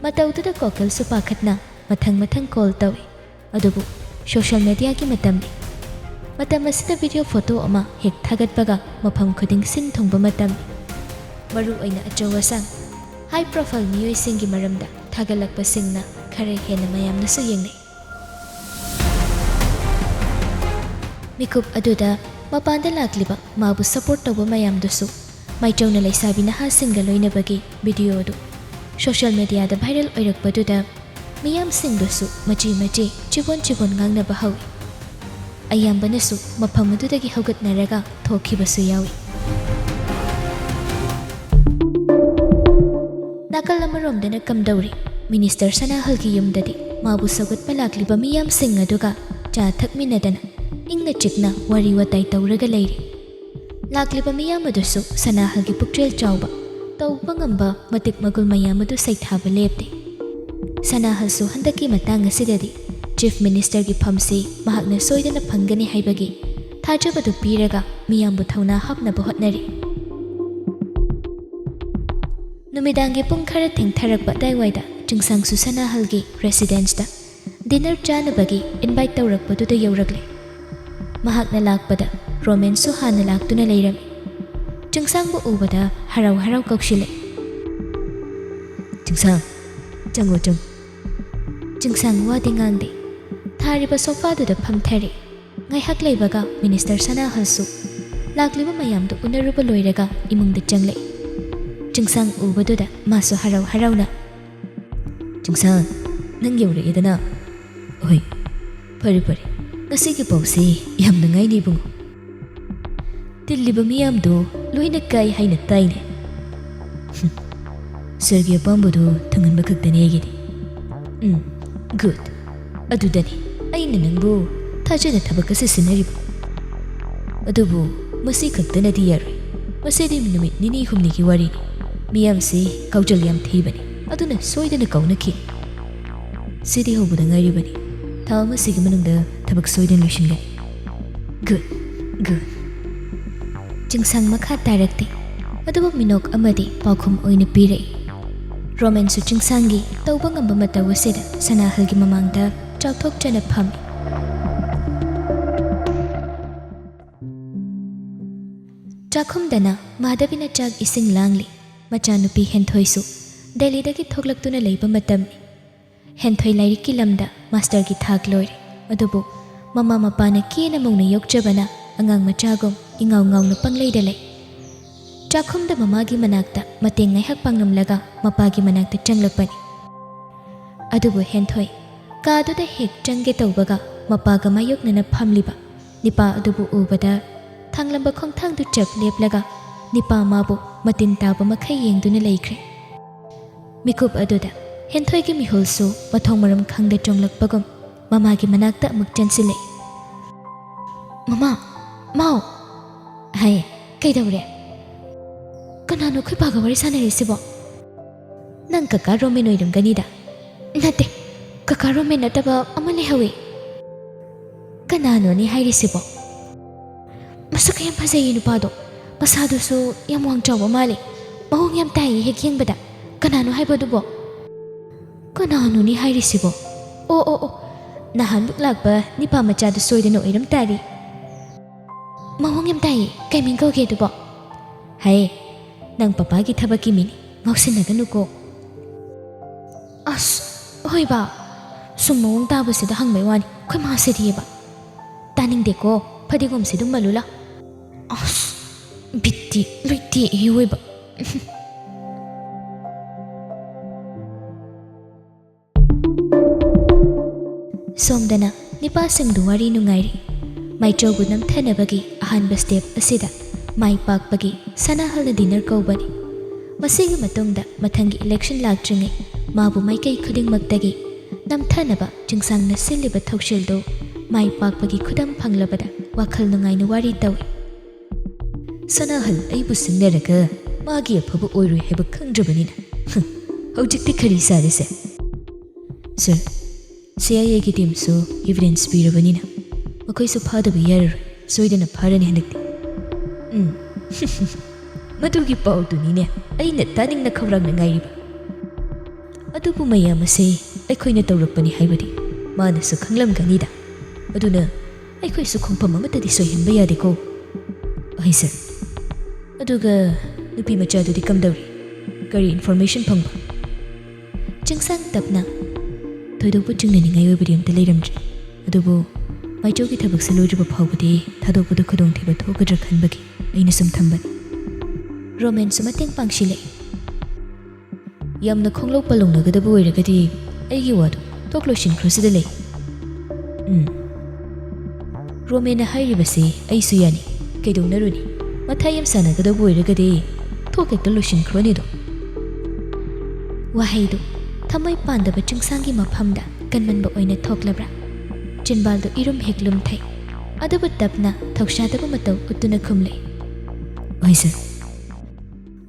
ꯃꯇꯧꯗꯨꯗ ꯀꯣꯀꯤꯜꯁꯨ ꯄꯥꯈꯠꯅ ꯃꯊꯪ ꯃꯊꯪ ꯀꯣꯜ ꯇꯧꯏ꯫ ꯑꯗꯨꯕꯨ ꯁꯣꯁꯤꯌꯦꯜ ꯃꯦꯗꯤꯌꯥꯒꯤ ꯃꯇꯝꯅꯤ꯫ ꯃꯇꯝ ꯑꯁꯤꯗ ꯚꯤꯗꯤꯑꯣ ꯐꯣꯇꯣ ꯑꯃ ꯍꯦꯛ ꯊꯥꯒꯠꯄꯒ ꯃꯐꯝ ꯈꯨꯗꯤꯡ ꯁꯤꯟ ꯊꯨꯡꯕ ꯃꯇꯝꯅꯤ꯫ ꯃꯔꯨ ꯑꯣꯏꯅ ꯑꯆꯧ ꯑꯁꯥꯡ, ꯍꯥꯏ ꯄ꯭ꯔꯣꯐꯥꯏꯜ ꯃꯤꯑꯣꯏꯁꯤꯡꯒꯤ ꯃꯔꯝꯗ ꯊꯥꯒꯠꯂꯛꯄꯁꯤꯡꯅ ꯈꯔ ꯍꯦꯟꯅ ꯃꯌꯥꯝꯅꯁꯨ ꯌꯦꯡꯅꯩ꯫ ꯃꯤꯀꯨꯞ ꯑꯗꯨꯗ ꯃꯄꯥꯟꯗ ꯂꯥꯛꯂꯤꯕ ꯃꯥꯕꯨ ꯁꯄꯣꯔꯠ ꯇꯧꯕ ꯃꯌꯥꯝꯗꯨꯁꯨ ꯃꯥꯏꯆꯧꯅ ꯂꯩꯁꯥꯕꯤ ꯅꯍꯥꯁꯤꯡꯒ ꯂꯣꯏꯅꯕꯒꯤ ꯚꯤꯗꯤꯑꯣ ꯑꯗꯨ ꯁꯣꯁꯤꯌꯦꯜ ꯃꯦꯗꯤꯌꯥꯗ ꯚꯥꯏꯔꯦꯜ ꯑꯣꯏꯔꯛꯄꯗꯨꯗ ꯃꯤꯌꯥꯝꯁꯤꯡꯗꯨꯁꯨ ꯃꯆꯤ ꯃꯆꯤ ꯆꯤꯕꯣꯟ ꯆꯤꯕꯣꯟ ꯉꯥꯡꯅꯕ ꯍꯧꯏ꯫ ꯑꯌꯥꯝꯕꯅꯁꯨ ꯃꯐꯝ ꯑꯗꯨꯗꯒꯤ ꯍꯧꯒꯠꯅꯔꯒ ꯊꯣꯛꯈꯤꯕꯁꯨ ꯌꯥꯎꯏ꯫ ꯅꯥꯀꯜ ꯑꯃꯔꯣꯝꯗꯅ ꯀꯝꯗꯧꯔꯤ? ꯃꯤꯅꯤꯁꯇꯔ ꯁꯅꯥꯍꯜꯒꯤ ꯌꯨꯝꯗꯗꯤ ꯃꯥꯕꯨ ꯁꯧꯒꯠꯄ ꯂꯥꯛꯂꯤꯕ ꯃꯤꯌꯥꯝꯁꯤꯡ ꯑꯗꯨꯒ ꯆꯥ ꯊꯛꯃꯤꯟꯅꯗꯅ ꯏꯪꯅ ꯆꯤꯛꯅ ꯋꯥꯔꯤ ꯋꯥꯇꯥꯏ ꯇꯧꯔꯒ ꯂꯩꯔꯤ꯫ ꯂꯥꯛꯂꯤꯕ ꯃꯤꯌꯥꯝ ꯑꯗꯨꯁꯨ ꯁꯅꯥꯍꯜꯒꯤ ꯄꯨꯛꯆꯦꯜ ꯆꯥꯎꯕ, ꯇꯧꯕ ꯉꯝꯕ ꯃꯇꯤꯛ ꯃꯒꯨꯜ ꯃꯌꯥꯝ ꯑꯗꯨ ꯁꯩꯊꯥꯕ ꯂꯦꯞꯇꯦ꯫ ꯁꯅꯥꯍꯜꯁꯨ ꯍꯟꯗꯛꯀꯤ ꯃꯇꯥꯡ ꯑꯁꯤꯗꯗꯤ ꯆꯤꯐ ꯃꯤꯅꯤꯁꯇꯔꯒꯤ ꯐꯝꯁꯤ ꯃꯍꯥꯛꯅ ꯁꯣꯏꯗꯅ ꯐꯪꯒꯅꯤ ꯍꯥꯏꯕꯒꯤ ꯊꯥꯖꯕꯗꯨ ꯄꯤꯔꯒ ꯃꯤꯌꯥꯝꯕꯨ ꯊꯧꯅꯥ ꯍꯥꯞꯅꯕ ꯍꯣꯠꯅꯔꯤ꯫ ꯅꯨꯃꯤꯗꯥꯡꯒꯤ ꯄꯨꯡ ꯈꯔ ꯊꯦꯡꯊꯔꯛꯄ ꯑꯗꯥꯏꯋꯥꯏꯗ ꯆꯤꯡꯁꯥꯡꯁꯨ ꯁꯅꯥꯍꯜꯒꯤ ꯔꯦꯁꯤꯗꯦꯟꯁꯇ ꯗꯤꯅꯔ ꯆꯥꯅꯕꯒꯤ ꯏꯟꯚꯥꯏꯠ ꯇꯧꯔꯛꯄꯗꯨꯗ ꯌꯧꯔꯛꯂꯦ꯫ ꯃꯍꯥꯛꯅ ꯂꯥꯛꯄꯗ ꯔꯣꯃꯦꯟꯁꯨ ꯍꯥꯟꯅ ꯂꯥꯛꯇꯨꯅ ꯂꯩꯔꯝꯃꯤ꯫ ꯆꯤꯡꯁꯥꯡꯕꯨ ꯎꯕꯗ ꯍꯔꯥꯎ ꯍꯔꯥꯎ ꯀꯧꯁꯤꯜꯂꯦ꯫ "ꯆꯤꯡꯁꯥꯡ, ꯆꯪꯉꯣ, ꯆꯪꯉꯣ꯫" ꯆꯤꯡꯁꯥꯡ ꯋꯥꯗꯤ ꯉꯥꯡꯗꯦ꯫ ꯊꯥꯔꯤꯕ ꯁꯣꯐꯥꯗꯨꯗ ꯐꯝꯊꯔꯦ꯫ ꯉꯥꯏꯍꯥꯛ ꯂꯩꯕꯒ ꯃꯤꯅꯤꯁꯇꯔ ꯁꯅꯥꯍꯜꯁꯨ ꯂꯥꯛꯂꯤꯕ ꯃꯌꯥꯝꯗꯨ ꯎꯅꯔꯨꯕ ꯂꯣꯏꯔꯒ ꯏꯃꯨꯡꯗ ꯆꯪꯂꯛꯏ꯫ ꯆꯤꯡꯁꯥꯡ ꯎꯕꯗꯨꯗ ꯃꯥꯁꯨ ꯍꯔꯥꯎ ꯍꯔꯥꯎꯅ, "ꯆꯤꯡꯁꯥꯡ, ꯅꯪ ꯌꯧꯔꯛꯑꯦꯗꯅ? ꯍꯣꯏ, ꯐꯔꯦ ꯐꯔꯦ, ꯉꯁꯤꯒꯤ ꯄꯥꯎꯁꯤ ꯌꯥꯝ ꯅꯨꯡꯉꯥꯏꯅꯦ ꯏꯕꯨꯡꯉꯣ꯫ ꯇꯤꯜꯂꯤꯕ ꯃꯤꯌꯥꯝꯗꯣ ꯂꯣꯏꯅ ꯀꯥꯏ ꯍꯥꯏꯅ ꯇꯥꯏꯅꯦ꯫ ꯁꯔꯒꯤ ꯑꯄꯥꯝꯕꯗꯣ ꯊꯨꯡꯍꯟꯕ ꯈꯛꯇꯅꯦ ꯑꯩꯒꯤꯗꯤ꯫ ꯎꯝ, ꯒꯨꯗ꯫ ꯑꯗꯨꯗꯅꯤ ꯑꯩꯅ ꯅꯪꯕꯨ ꯊꯥꯖꯅ ꯊꯕꯛ ꯑꯁꯤ ꯁꯤꯟꯅꯔꯤꯕ꯫ ꯑꯗꯨꯕꯨ ꯃꯁꯤ ꯈꯛꯇꯅꯗꯤ ꯌꯥꯔꯣꯏ꯫ ꯃꯁꯤꯗꯤ ꯅꯨꯃꯤꯠ ꯅꯤꯅꯤ ꯍꯨꯝꯅꯤꯒꯤ ꯋꯥꯔꯤꯅꯤ꯫ ꯃꯤꯌꯥꯝꯁꯤ ꯀꯥꯎꯖꯜ ꯌꯥꯝ ꯊꯤꯕꯅꯤ, ꯑꯗꯨꯅ ꯁꯣꯏꯗꯅ ꯀꯥꯎꯅꯈꯤ꯫ ꯁꯤꯗꯤ ꯍꯧꯕꯗ ꯉꯥꯏꯔꯤꯕꯅꯤ꯫ ꯊꯥ ꯑꯃꯁꯤꯒꯤ ꯃꯅꯨꯡꯗ ꯊꯕꯛ ꯁꯣꯏꯗꯅ ꯂꯣꯏꯁꯤꯟꯒꯅꯤ꯫ Good, good. ꯆꯤꯡꯁꯥꯡ ꯃꯈꯥ ꯇꯥꯔꯛꯇꯦ, ꯑꯗꯨꯕꯨ ꯃꯤꯅꯣꯛ ꯑꯃꯗꯤ ꯄꯥꯎꯈꯨꯝ ꯑꯣꯏꯅ ꯄꯤꯔꯛꯏ꯫ ꯔꯣꯃꯦꯟꯁꯨ ꯆꯤꯡꯁꯥꯡꯒꯤ ꯇꯧꯕ ꯉꯝꯕ ꯃꯇꯧ ꯑꯁꯤꯗ ꯁꯅꯥꯍꯜꯒꯤ ꯃꯃꯥꯡꯗ ꯆꯥꯎꯊꯣꯛꯆꯅ ꯐꯝꯃꯤ꯫ ꯆꯥꯛꯈꯨꯝꯗꯅ ꯃꯥꯙꯕꯤꯅ ꯆꯥꯛ ꯏꯁꯤꯡ ꯂꯥꯡꯂꯤ꯫ ꯃꯆꯥꯅꯨꯄꯤ ꯍꯦꯟꯊꯣꯏꯁꯨ ꯗꯦꯜꯂꯤꯗꯒꯤ ꯊꯣꯛꯂꯛꯇꯨꯅ ꯂꯩꯕ ꯃꯇꯝꯅꯤ꯫ ꯍꯦꯟꯊꯣꯏ ꯂꯥꯏꯔꯤꯛꯀꯤ ꯂꯝꯗ ꯃꯥꯁꯇꯔꯒꯤ ꯊꯥꯛ ꯂꯣꯏꯔꯦ, ꯑꯗꯨꯕꯨ ꯃꯃꯥ ꯃꯄꯥꯅ ꯀꯦꯅ ꯃꯧꯅ ꯌꯣꯛꯆꯕꯅ ꯑꯉꯥꯡ ꯃꯆꯥꯒꯨꯝ ꯏꯉꯥꯎ ꯉꯥꯎꯅ ꯄꯪꯂꯩꯗ ꯂꯩ꯫ ꯆꯥꯛꯈꯨꯝꯗ ꯃꯃꯥꯒꯤ ꯃꯅꯥꯛꯇ ꯃꯇꯦꯡ ꯉꯥꯏꯍꯥꯛ ꯄꯥꯡꯂꯝꯂꯒ ꯃꯄꯥꯒꯤ ꯃꯅꯥꯛꯇ ꯆꯪꯂꯛꯄꯅꯤ꯫ ꯑꯗꯨꯕꯨ ꯍꯦꯟꯊꯣꯏ ꯀꯥꯗꯨꯗ ꯍꯦꯛ ꯆꯪꯒꯦ ꯇꯧꯕꯒ ꯃꯄꯥꯒ ꯃꯥꯌꯣꯛꯅꯅ ꯐꯝꯂꯤꯕ ꯅꯤꯄꯥ ꯑꯗꯨꯕꯨ ꯎꯕꯗ ꯊꯥꯡꯂꯝꯕ ꯈꯣꯡꯊꯥꯡꯗꯨ ꯆꯞ ꯂꯦꯞꯂꯒ ꯅꯤꯄꯥ ꯃꯥꯕꯨ ꯃꯇꯤꯟ ꯇꯥꯕ ꯃꯈꯩ ꯌꯦꯡꯗꯨꯅ ꯂꯩꯈ꯭ꯔꯦ꯫ ꯃꯤꯀꯨꯞ ꯑꯗꯨꯗ ꯍꯦꯟꯊꯣꯏꯒꯤ ꯃꯤꯍꯨꯜꯁꯨ ꯃꯊꯣꯡ ꯃꯔꯝ ꯈꯪꯗ ꯆꯣꯡꯂꯛꯄꯒꯨꯝ ꯃꯃꯥꯒꯤ ꯃꯅꯥꯛꯇ ꯑꯃꯨꯛ ꯆꯪꯁꯤꯜꯂꯛꯏ꯫ "ꯃꯃꯥ, ꯃꯥꯎ!" ꯍꯥꯏ꯫ "ꯀꯩꯗꯧꯔꯦ? ꯀꯅꯥꯅꯣ ꯑꯩꯈꯣꯏ ꯄꯥꯒ ꯋꯥꯔꯤ ꯁꯥꯟꯅꯔꯤꯁꯤꯕꯣ?" "ꯅꯪ ꯀꯀꯥ ꯔꯣꯃꯦꯟ ꯑꯣꯏꯔꯝꯒꯅꯤꯗ꯫" "ꯅꯠꯇꯦ, ꯀꯀꯥ ꯔꯣꯃꯦꯟ ꯅꯠꯇꯕ ꯑꯃ ꯂꯩꯍꯧꯋꯤ꯫" "ꯀꯅꯥꯅꯣꯅꯦ ꯍꯥꯏꯔꯤꯁꯤꯕꯣ?" "ꯃꯁꯛ ꯌꯥꯝ ꯐꯖꯩꯌꯦ ꯅꯨꯄꯥꯗꯣ, ꯃꯁꯥꯗꯨꯁꯨ ꯌꯥꯝ ꯋꯥꯡ ꯆꯥꯎꯕ ꯃꯥꯜꯂꯤ, ꯃꯑꯣꯡ ꯌꯥꯝ ꯇꯥꯏꯌꯦ ꯍꯦꯛ ꯌꯦꯡꯕꯗ꯫ ꯀꯅꯥꯅꯣ ꯍꯥꯏꯕ ꯑꯗꯨꯕꯣ?" "ꯀꯅꯥꯅꯣꯅꯦ ꯍꯥꯏꯔꯤꯁꯤꯕꯣ? ꯑꯣ, ꯑꯣ, ꯑꯣ, ꯅꯍꯥꯟꯃꯨꯛ ꯂꯥꯛꯄ ꯅꯤꯄꯥ ꯃꯆꯥꯗꯨ ꯁꯣꯏꯗꯅ ꯑꯣꯏꯔꯝ ꯇꯥꯔꯦ꯫" "ꯃꯑꯣꯡ ꯌꯥꯝ ꯇꯥꯏꯌꯦ, ꯀꯩ ꯃꯤꯡ ꯀꯧꯒꯦ ꯑꯗꯨꯕꯣ?" "ꯍꯥꯏ, ꯅꯪ ꯄꯄꯥꯒꯤ ꯊꯕꯛꯀꯤ ꯃꯤꯅꯤ, ꯉꯥꯎꯁꯤꯟꯅꯒꯅꯨꯀꯣ꯫" "ꯑꯁ, ꯍꯣꯏꯕ, ꯁꯨꯝ ꯃꯑꯣꯡ ꯇꯥꯕꯁꯤꯗ ꯍꯪꯕꯩ ꯋꯥꯅꯤ, ꯑꯩꯈꯣꯏ ꯃꯥꯁꯤꯗꯤꯕ꯫ ꯇꯥꯅꯤꯡꯗꯦꯀꯣ, ꯐꯗꯤꯒꯣꯝꯁꯤ ꯑꯗꯨꯝ ꯃꯜꯂꯨ ꯂꯥꯎ꯫ ꯑꯁ, ꯕꯤꯠꯇꯤ ꯂꯣꯏ ꯇꯦꯛꯏ ꯑꯣꯏꯕ꯫" ꯁꯣꯝꯗꯅ ꯅꯤꯄꯥꯁꯤꯡꯗꯨ ꯋꯥꯔꯤ ꯅꯨꯡꯉꯥꯏꯔꯤ꯫ ꯃꯥꯏꯆꯧꯕꯨ ꯅꯝꯊꯅꯕꯒꯤ ꯑꯍꯥꯟꯕ ꯁ꯭ꯇꯦꯞ ꯑꯁꯤꯗ ꯃꯥꯏ ꯄꯥꯛꯄꯒꯤ ꯁꯅꯥꯍꯜꯅ ꯗꯤꯅꯔ ꯀꯧꯕꯅꯤ꯫ ꯃꯁꯤꯒꯤ ꯃꯇꯨꯡꯗ ꯃꯊꯪꯒꯤ ꯏꯂꯦꯛꯁꯟ ꯂꯥꯛꯇ꯭ꯔꯤꯉꯩ ꯃꯥꯕꯨ ꯃꯥꯏꯀꯩ ꯈꯨꯗꯤꯡꯃꯛꯇꯒꯤ ꯅꯝꯊꯅꯕ ꯆꯤꯡꯁꯥꯡꯅ ꯁꯤꯜꯂꯤꯕ ꯊꯧꯁꯤꯜꯗꯨ ꯃꯥꯏ ꯄꯥꯛꯄꯒꯤ ꯈꯨꯗꯝ ꯐꯪꯂꯕꯗ ꯋꯥꯈꯜ ꯅꯨꯡꯉꯥꯏꯅ ꯋꯥꯔꯤ ꯇꯧꯏ꯫ ꯁꯅꯥꯍꯜ ꯑꯩꯕꯨ ꯁꯤꯡꯅꯔꯒ ꯃꯥꯒꯤ ꯑꯐꯕ ꯑꯣꯏꯔꯣꯏ ꯍꯥꯏꯕ ꯈꯪꯗ꯭ꯔꯕꯅꯤꯅ꯫ ꯍꯝ, ꯍꯧꯖꯤꯛꯇꯤ ꯈꯔꯤ ꯁꯥꯔꯦꯁꯦ꯫ ꯁꯔ, ꯁꯤ ꯑꯥꯏ ꯑꯦꯒꯤ ꯇꯤꯝꯁꯨ ꯏꯚꯤꯗꯦꯟꯁ ꯄꯤꯔꯕꯅꯤꯅ ꯃꯈꯣꯏꯁꯨ ꯐꯥꯗꯕ ꯌꯥꯔꯔꯣꯏ꯫ ꯁꯣꯏꯗꯅ ꯐꯥꯔꯅꯤ ꯍꯟꯗꯛꯇꯤ꯫ ꯎꯝ꯫ ꯃꯗꯨꯒꯤ ꯄꯥꯎꯗꯨꯅꯤꯅꯦ ꯑꯩꯅ ꯇꯥꯅꯤꯡꯅ ꯈꯧꯔꯥꯡꯅ ꯉꯥꯏꯔꯤꯕ꯫ ꯑꯗꯨꯕꯨ ꯃꯌꯥꯝ ꯑꯁꯤ ꯑꯩꯈꯣꯏꯅ ꯇꯧꯔꯛꯄꯅꯤ ꯍꯥꯏꯕꯗꯤ ꯃꯥꯅꯁꯨ ꯈꯪꯂꯝꯒꯅꯤꯗ꯫ ꯑꯗꯨꯅ ꯑꯩꯈꯣꯏꯁꯨ ꯈꯣꯡꯐꯝ ꯑꯃꯠꯇꯗꯤ ꯁꯣꯏꯍꯟꯕ ꯌꯥꯗꯦꯀꯣ꯫ ꯑꯍꯩ ꯁꯔ, ꯑꯗꯨꯒ ꯅꯨꯄꯤ ꯃꯆꯥꯗꯨꯗꯤ ꯀꯝꯗꯧꯔꯤ? ꯀꯔꯤ ꯏꯟꯐꯣꯔꯃꯦꯁꯟ ꯐꯪꯕ? ꯆꯤꯡꯁꯥꯡ ꯇꯞꯅ, ꯊꯣꯏꯗꯣꯛꯄ ꯆꯤꯡꯅꯅꯤꯡꯉꯥꯏ ꯑꯣꯏꯕꯗꯤ ꯑꯝꯇ ꯂꯩꯔꯝꯗ꯭ꯔꯦ꯫ ꯑꯗꯨꯕꯨ ꯃꯥꯏꯆꯧꯒꯤ ꯊꯕꯛꯁꯦ ꯂꯣꯏꯗ꯭ꯔꯤꯕ ꯐꯥꯎꯕꯗꯤ ꯊꯥꯗꯣꯛꯄꯗ ꯈꯨꯗꯣꯡꯊꯤꯕ ꯊꯣꯛꯀꯗ꯭ꯔꯥ ꯈꯟꯕꯒꯤ ꯑꯩꯅ ꯁꯨꯝ ꯊꯝꯕꯅꯤ꯫ ꯔꯣꯃꯦꯟꯁꯨ ꯃꯇꯦꯡ ꯄꯥꯡꯁꯤꯜꯂꯛꯏ꯫ ꯌꯥꯝꯅ ꯈꯣꯡꯂꯧ ꯄꯜꯂꯧꯅꯒꯗꯕ ꯑꯣꯏꯔꯒꯗꯤ ꯑꯩꯒꯤ ꯋꯥꯗꯨ ꯊꯣꯛ ꯂꯣꯏꯁꯤꯟꯈ꯭ꯔꯣ ꯁꯤꯗ ꯂꯩ꯫ ꯎꯝ꯫ ꯔꯣꯃꯦꯟꯅ ꯍꯥꯏꯔꯤꯕꯁꯤ ꯑꯩꯁꯨ ꯌꯥꯅꯤ꯫ ꯀꯩꯗꯧꯅꯔꯨꯅꯤ? ꯃꯊꯥ ꯌꯥꯝ ꯁꯥꯟꯅꯒꯗꯕ ꯑꯣꯏꯔꯒꯗꯤ ꯊꯣꯛ ꯍꯦꯛꯇ ꯂꯣꯏꯁꯤꯟꯈ꯭ꯔꯣꯅꯦꯗꯣ꯫ ꯋꯥꯍꯩꯗꯨ ꯊꯃꯣꯏ ꯄꯥꯟꯗꯕ ꯆꯤꯡꯁꯥꯡꯒꯤ ꯃꯐꯝꯗ ꯀꯟꯃꯟꯕ ꯑꯣꯏꯅ ꯊꯣꯛꯂꯕ꯭ꯔꯥ? ꯆꯤꯟꯕꯥꯜꯗꯨ ꯏꯔꯨꯝ ꯍꯦꯛ ꯂꯨꯝꯊꯩ꯫ ꯑꯗꯨꯕꯨ ꯇꯞꯅ ꯊꯧꯁꯥꯗꯕ ꯃꯇꯧ ꯎꯠꯇꯨꯅ ꯈꯨꯝꯂꯦ꯫ ꯍꯣꯏ ꯁꯔ꯫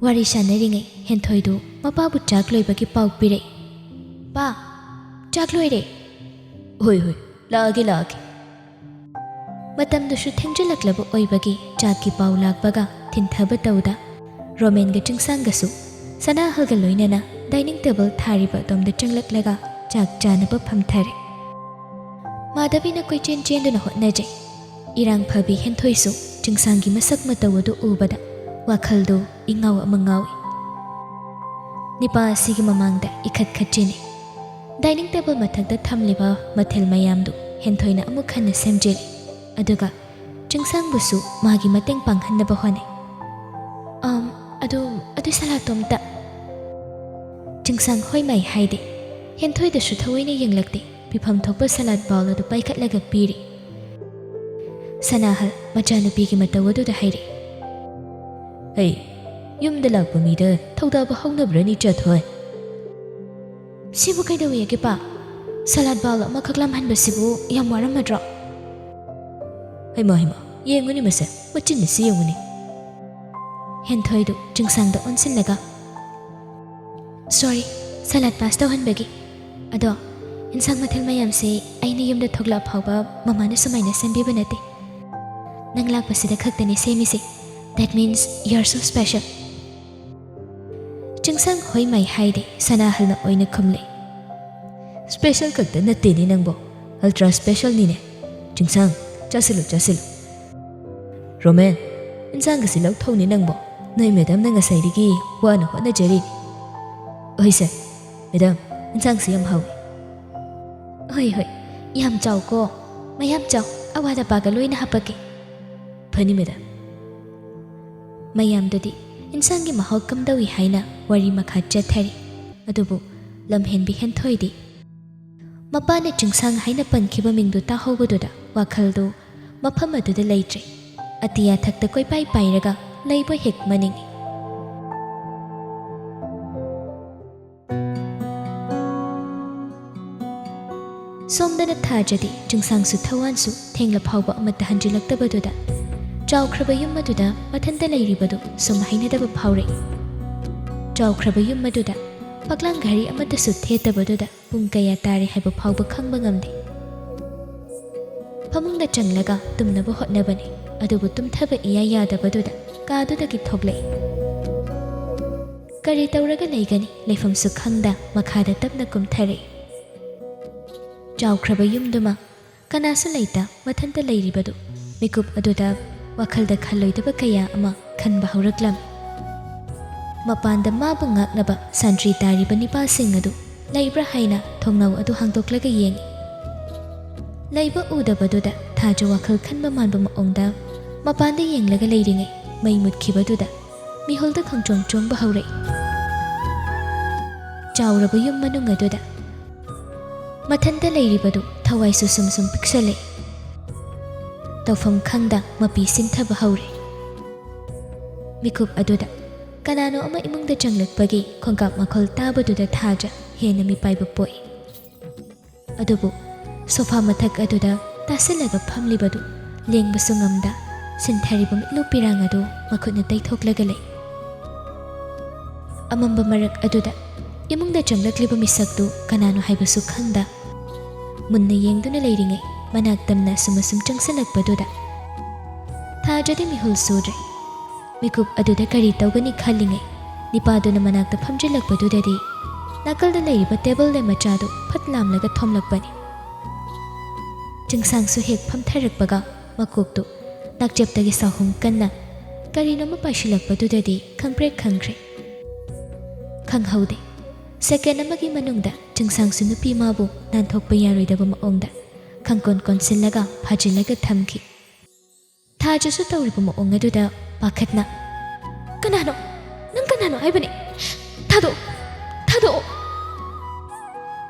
ꯋꯥꯔꯤ ꯁꯥꯟꯅꯔꯤꯉꯩ ꯍꯦꯟꯊꯣꯏꯗꯨ ꯃꯄꯥꯕꯨ ꯆꯥꯛ ꯂꯣꯏꯕꯒꯤ ꯄꯥꯎ ꯄꯤꯔꯛꯏ꯫ "ꯄꯥ, ꯆꯥꯛ ꯂꯣꯏꯔꯦ꯫" "ꯍꯣꯏ, ꯍꯣꯏ, ꯂꯥꯛꯑꯒꯦ, ꯂꯥꯛꯑꯒꯦ꯫" ꯃꯇꯝꯗꯨꯁꯨ ꯊꯦꯡꯖꯤꯜꯂꯛꯂꯕ ꯑꯣꯏꯕꯒꯤ ꯆꯥꯛꯀꯤ ꯄꯥꯎ ꯂꯥꯛꯄꯒ ꯊꯤꯟꯊꯕ ꯇꯧꯗ ꯔꯣꯃꯦꯟꯒ ꯆꯤꯡꯁꯥꯡꯒꯁꯨ ꯁꯅꯥꯍꯜꯒ ꯂꯣꯏꯅꯅ ꯗꯥꯏꯅꯤꯡ ꯇꯦꯕꯜ ꯊꯥꯔꯤꯕ ꯑꯗꯣꯝꯗ ꯆꯪꯂꯛꯂꯒ ꯆꯥꯛ ꯆꯥꯅꯕ ꯐꯝꯊꯔꯦ꯫ ꯃꯥꯙꯕꯤꯅ ꯀꯣꯏꯆꯦꯟ ꯆꯦꯟꯗꯨꯅ ꯍꯣꯠꯅꯖꯩ꯫ ꯏꯔꯥꯡ ꯐꯕꯤ ꯍꯦꯟꯊꯣꯏꯁꯨ ꯆꯤꯡꯁꯥꯡꯒꯤ ꯃꯁꯛ ꯃꯇꯧ ꯑꯗꯨ ꯎꯕꯗ ꯋꯥꯈꯜꯗꯨ ꯏꯉꯥꯎ ꯑꯃ ꯉꯥꯎꯏ꯫ ꯅꯤꯄꯥ ꯑꯁꯤꯒꯤ ꯃꯃꯥꯡꯗ ꯏꯈꯠ ꯈꯠꯆꯤꯟꯅꯩ꯫ ꯗꯥꯏꯅꯤꯡ ꯇꯦꯕꯜ ꯃꯊꯛꯇ ꯊꯝꯂꯤꯕ ꯃꯊꯦꯜ ꯃꯌꯥꯝꯗꯨ ꯍꯦꯟꯊꯣꯏꯅ ꯑꯃꯨꯛ ꯍꯟꯅ ꯁꯦꯝꯖꯤꯜꯂꯤ꯫ ꯑꯗꯨꯒ ꯆꯤꯡꯁꯥꯡꯕꯨꯁꯨ ꯃꯥꯒꯤ ꯃꯇꯦꯡ ꯄꯥꯡꯍꯟꯅꯕ ꯍꯣꯠꯅꯩ꯫ "ꯑꯝ, ꯑꯗꯨ, ꯑꯗꯨ ꯁꯂꯥꯠꯇꯣ ꯑꯝꯇ꯫" ꯆꯤꯡꯁꯥꯡ ꯍꯣꯏ ꯃꯥꯏ ꯍꯥꯏꯗꯦ꯫ ꯍꯦꯟꯊꯣꯏꯗꯁꯨ ꯊꯑꯣꯏꯅ ꯌꯦꯡꯂꯛꯇꯦ꯫ ꯐꯤꯐꯝ ꯊꯣꯛꯄ ꯁꯂꯥꯠ ꯕꯥꯎꯜ ꯑꯗꯨ ꯄꯥꯏꯈꯠꯂꯒ ꯄꯤꯔꯤ꯫ ꯁꯅꯥꯍꯜ ꯃꯆꯥꯅꯨꯄꯤꯒꯤ ꯃꯇꯧ ꯑꯗꯨꯗ ꯍꯥꯏꯔꯤ, "ꯑꯩ ꯌꯨꯝꯗ ꯂꯥꯛꯄ ꯃꯤꯗ ꯊꯧꯗꯥꯕ ꯍꯧꯅꯕ꯭ꯔꯅꯤ, ꯆꯥꯊꯣꯏ?" "ꯁꯤꯕꯨ ꯀꯩꯗꯧꯋꯦꯒꯦ, ꯄꯥ? ꯁꯂꯥꯠ ꯕꯥꯎꯜ ꯑꯃꯈꯛ ꯂꯥꯝꯍꯟꯕꯁꯤꯕꯨ ꯌꯥꯝ ꯋꯥꯔꯝꯃꯗ꯭ꯔꯣ?" "ꯍꯩꯃꯥ, ꯍꯩꯃꯥ, ꯌꯦꯡꯉꯨꯅꯤ ꯃꯁꯦ, ꯃꯆꯤꯟ ꯑꯁꯤ ꯌꯦꯡꯉꯨꯅꯤ꯫" ꯍꯦꯟꯊꯣꯏꯗꯨ ꯆꯤꯡꯁꯥꯡꯗ ꯑꯣꯟꯁꯤꯜꯂꯒ, "ꯁꯣꯔꯤ, ꯁꯂꯥꯠ ꯄꯥꯁ ꯇꯧꯍꯟꯕꯒꯤ꯫ ꯑꯗꯣ ꯏꯟꯁꯥꯡ ꯃꯊꯦꯜ ꯃꯌꯥꯝꯁꯦ ꯑꯩꯅ ꯌꯨꯝꯗ ꯊꯣꯛꯂꯛꯑ ꯐꯥꯎꯕ ꯃꯃꯥꯅ ꯁꯨꯃꯥꯏꯅ ꯁꯦꯝꯕꯤꯕ ꯅꯠꯇꯦ꯫ ꯅꯪ ꯂꯥꯛꯄꯁꯤꯗ ꯈꯛꯇꯅꯦ ꯁꯦꯝꯃꯤꯁꯦ꯫ That means you are so special." ꯆꯤꯡꯁꯥꯡ ꯍꯣꯏ ꯃꯥꯏ ꯍꯥꯏꯗꯦ, ꯁꯅꯥꯍꯜꯅ ꯑꯣꯏꯅ ꯈꯨꯝꯂꯦ꯫ "ꯁ꯭ꯄꯦꯁꯦꯜ ꯈꯛꯇ ꯅꯠꯇꯦꯅꯦ ꯅꯪꯕꯣ, ꯑꯜꯇ꯭ꯔꯥ ꯁ꯭ꯄꯦꯁꯦꯜꯅꯤꯅꯦ꯫ ꯆꯤꯡꯁꯥꯡ, ꯆꯥꯁꯤꯜꯂꯨ, ꯆꯥꯁꯤꯜꯂꯨ꯫ ꯔꯣꯃꯦꯟ, ꯏꯟꯁꯥꯡꯒꯁꯤ ꯂꯧꯊꯧꯅꯦ ꯅꯪꯕꯣ꯫ ꯅꯣꯏ ꯃꯦꯗꯥꯝꯅ ꯉꯁꯥꯏꯗꯒꯤ ꯋꯥꯅ ꯍꯣꯠꯅꯖꯔꯤꯅꯤ꯫" "ꯍꯣꯏ ꯁꯥꯔ꯫ ꯃꯦꯗꯥꯝ, ꯏꯟꯁꯥꯡꯁꯤ ꯌꯥꯝ ꯍꯥꯎꯏ꯫" "ꯍꯣꯏ, ꯍꯣꯏ, ꯌꯥꯝ ꯆꯥꯎꯀꯣ꯫ ꯃꯌꯥꯝ ꯆꯥꯎ, ꯑꯋꯥꯠ ꯑꯄꯥꯒ ꯂꯣꯏꯅ ꯍꯥꯞꯄꯛꯀꯦ꯫" "ꯐꯅꯤ ꯃꯦꯗꯥꯝ꯫" ꯃꯌꯥꯝꯗꯨꯗꯤ ꯏꯟꯁꯥꯡꯒꯤ ꯃꯍꯥꯎ ꯀꯝꯗꯧꯏ ꯍꯥꯏꯅ ꯋꯥꯔꯤ ꯃꯈꯥ ꯆꯠꯊꯔꯤ꯫ ꯑꯗꯨꯕꯨ ꯂꯝꯍꯦꯟꯕꯤ ꯍꯦꯟꯊꯣꯏꯗꯤ ꯃꯄꯥꯅ ꯆꯤꯡꯁꯥꯡ ꯍꯥꯏꯅ ꯄꯟꯈꯤꯕ ꯃꯤꯡꯗꯨ ꯇꯥꯍꯧꯕꯗꯨꯗ ꯋꯥꯈꯜꯗꯨ ꯃꯐꯝ ꯑꯗꯨꯗ ꯂꯩꯇ꯭ꯔꯦ꯫ ꯑꯇꯤꯌꯥ ꯊꯛꯇ ꯀꯣꯏꯄꯥꯏ ꯄꯥꯏꯔꯒ ꯂꯩꯕ ꯍꯦꯛ ꯃꯅꯤꯡꯏ꯫ ꯁꯣꯝꯗꯅ ꯊꯥꯖꯗꯤ ꯆꯤꯡꯁꯥꯡꯁꯨ ꯊꯋꯥꯟꯁꯨ ꯊꯦꯡꯂ ꯐꯥꯎꯕ ꯑꯃꯠꯇ ꯍꯟꯖꯤꯜꯂꯛꯇꯕꯗꯨꯗ ꯆꯥꯎꯈ꯭ꯔꯕ ꯌꯨꯝ ꯑꯗꯨꯗ ꯃꯊꯟꯇ ꯂꯩꯔꯤꯕꯗꯨ ꯁꯨꯝ ꯍꯩꯅꯗꯕ ꯐꯥꯎꯔꯛꯏ꯫ ꯆꯥꯎꯈ꯭ꯔꯕ ꯌꯨꯝ ꯑꯗꯨꯗ ꯐꯛꯂꯥꯡ ꯘꯔꯤ ꯑꯃꯠꯇꯁꯨ ꯊꯦꯠꯇꯕꯗꯨꯗ ꯄꯨꯡ ꯀꯌꯥ ꯇꯥꯔꯦ ꯍꯥꯏꯕ ꯐꯥꯎꯕ ꯈꯪꯕ ꯉꯝꯗꯦ꯫ ꯐꯃꯨꯡꯗ ꯆꯪꯂꯒ ꯇꯨꯝꯅꯕ ꯍꯣꯠꯅꯕꯅꯤ, ꯑꯗꯨꯕꯨ ꯇꯨꯝꯊꯕ ꯏꯌꯥ ꯌꯥꯗꯕꯗꯨꯗ ꯀꯥꯗꯨꯗꯒꯤ ꯊꯣꯛꯂꯛꯏ꯫ ꯀꯔꯤ ꯇꯧꯔꯒ ꯂꯩꯒꯅꯤ? ꯂꯩꯐꯝꯁꯨ ꯈꯪꯗ ꯃꯈꯥꯗ ꯇꯞꯅ ꯀꯨꯝꯊꯔꯛꯏ꯫ ꯆꯥꯎꯈ꯭ꯔꯕ ꯌꯨꯝꯗꯨꯃ ꯀꯅꯥꯁꯨ ꯂꯩꯇ ꯃꯊꯟꯇ ꯂꯩꯔꯤꯕꯗꯨ ꯃꯤꯀꯨꯞ ꯑꯗꯨꯗ ꯋꯥꯈꯜꯗ ꯈꯜꯂꯣꯏꯗꯕ ꯀꯌꯥ ꯑꯃ ꯈꯟꯕ ꯍꯧꯔꯛꯂꯝꯃꯤ꯫ ꯃꯄꯥꯟꯗ ꯃꯥꯕꯨ ꯉꯥꯛꯅꯕ ꯁꯟꯇ꯭ꯔꯤ ꯇꯥꯔꯤꯕ ꯅꯤꯄꯥꯁꯤꯡ ꯑꯗꯨ ꯂꯩꯕ꯭ꯔꯥ ꯍꯥꯏꯅ ꯊꯣꯡꯅꯥꯎ ꯑꯗꯨ ꯍꯥꯡꯗꯣꯛꯂꯒ ꯌꯦꯡꯏ꯫ ꯂꯩꯕ ꯎꯗꯕꯗꯨꯗ ꯊꯥꯖ ꯋꯥꯈꯜ ꯈꯟꯕ ꯃꯥꯟꯕ ꯃꯑꯣꯡꯗ ꯃꯄꯥꯟꯗ ꯌꯦꯡꯂꯒ ꯂꯩꯔꯤꯉꯩ ꯃꯩ ꯃꯨꯠꯈꯤꯕꯗꯨꯗ ꯃꯤꯍꯨꯜꯗ ꯈꯪꯆꯣꯡ ꯆꯣꯡꯕ ꯍꯧꯔꯛꯏ꯫ ꯆꯥꯎꯔꯕ ꯌꯨꯝ ꯃꯅꯨꯡ ꯑꯗꯨꯗ ꯃꯊꯟꯇ ꯂꯩꯔꯤꯕꯗꯨ ꯊꯋꯥꯏꯁꯨ ꯁꯨꯝ ꯁꯨꯝ ꯄꯤꯛꯁꯜꯂꯛꯏ꯫ ꯇꯧꯐꯝ ꯈꯪꯗ ꯃꯄꯤ ꯁꯤꯟꯊꯕ ꯍꯧꯔꯦ꯫ ꯃꯤꯀꯨꯞ ꯑꯗꯨꯗ ꯀꯅꯥꯅꯣ ꯑꯃ ꯏꯃꯨꯡꯗ ꯆꯪꯂꯛꯄꯒꯤ ꯈꯣꯡꯀꯥꯞ ꯃꯈꯣꯜ ꯇꯥꯕꯗꯨꯗ ꯊꯥꯖ ꯍꯦꯟꯅ ꯃꯤꯄꯥꯏꯕ ꯄꯣꯛꯏ꯫ ꯑꯗꯨꯕꯨ ꯁꯣꯐꯥ ꯃꯊꯛ ꯑꯗꯨꯗ ꯇꯥꯁꯤꯜꯂꯒ ꯐꯝꯂꯤꯕꯗꯨ ꯂꯦꯡꯕꯁꯨ ꯉꯝꯗ ꯁꯤꯟꯊꯔꯤꯕ ꯃꯤꯠꯂꯨ ꯄꯤꯔꯥꯡ ꯑꯗꯨ ꯃꯈꯨꯠꯅ ꯇꯩꯊꯣꯛꯂꯒ ꯂꯩ꯫ ꯑꯃꯝꯕ ꯃꯔꯛ ꯑꯗꯨꯗ ꯏꯃꯨꯡꯗ ꯆꯪꯂꯛꯂꯤꯕ ꯃꯤꯁꯛꯇꯨ ꯀꯅꯥꯅꯣ ꯍꯥꯏꯕꯁꯨ ꯈꯪꯗ ꯃꯨꯟꯅ ꯌꯦꯡꯗꯨꯅ ꯂꯩꯔꯤꯉꯩ ꯃꯅꯥꯛ ꯇꯝꯅ ꯑꯁꯨꯝ ꯑꯁꯨꯝ ꯆꯪꯁꯤꯜꯂꯛꯄꯗꯨꯗ ꯊꯥꯖꯗꯤ ꯃꯤꯍꯨꯜ ꯁꯨꯗ꯭ꯔꯦ꯫ ꯃꯤꯀꯨꯞ ꯑꯗꯨꯗ ꯀꯔꯤ ꯇꯧꯒꯅꯤ ꯈꯜꯂꯤꯉꯩ ꯅꯤꯄꯥꯗꯨꯅ ꯃꯅꯥꯛꯇ ꯐꯝꯖꯤꯜꯂꯛꯄꯗꯨꯗꯗꯤ ꯅꯥꯀꯜꯗ ꯂꯩꯔꯤꯕ ꯇꯦꯕꯜ ꯂꯦꯝ ꯃꯆꯥꯗꯨ ꯐꯠ ꯂꯥꯝꯂꯒ ꯊꯣꯝꯂꯛꯄꯅꯤ꯫ ꯆꯤꯡꯁꯥꯡꯁꯨ ꯍꯦꯛ ꯐꯝꯊꯔꯛꯄꯒ ꯃꯀꯣꯛꯇꯨ ꯅꯥꯛꯆꯦꯞꯇꯒꯤ ꯁꯥꯍꯨꯝ ꯀꯟꯅ ꯀꯔꯤꯅꯣꯃ ꯄꯥꯏꯁꯤꯜꯂꯛꯄꯗꯨꯗꯗꯤ ꯈꯪꯄ꯭ꯔꯦꯛ ꯈꯪꯈ꯭ꯔꯦ꯫ ꯈꯪꯍꯧꯗꯦ, ꯁꯦꯀꯦꯟ ꯑꯃꯒꯤ ꯃꯅꯨꯡꯗ ꯆꯤꯡꯁꯥꯡꯁꯨ ꯅꯨꯄꯤ ꯃꯥꯕꯨ ꯅꯥꯟꯊꯣꯛꯄ ꯌꯥꯔꯣꯏꯗꯕ ꯃꯑꯣꯡꯗ ꯈꯪꯀꯣꯟ ꯀꯣꯟꯁꯤꯜꯂꯒ ꯐꯥꯖꯤꯜꯂꯒ ꯊꯝꯈꯤ꯫ ꯊꯥꯖꯁꯨ ꯇꯧꯔꯤꯕ ꯃꯑꯣꯡ ꯑꯗꯨꯗ ꯄꯥꯈꯠꯅ, "ꯀꯅꯥꯅꯣ? ꯅꯪ ꯀꯅꯥꯅꯣ ꯍꯥꯏꯕꯅꯤ? ꯊꯥꯗꯣꯛꯑꯣ! ꯊꯥꯗꯣꯛꯑꯣ!"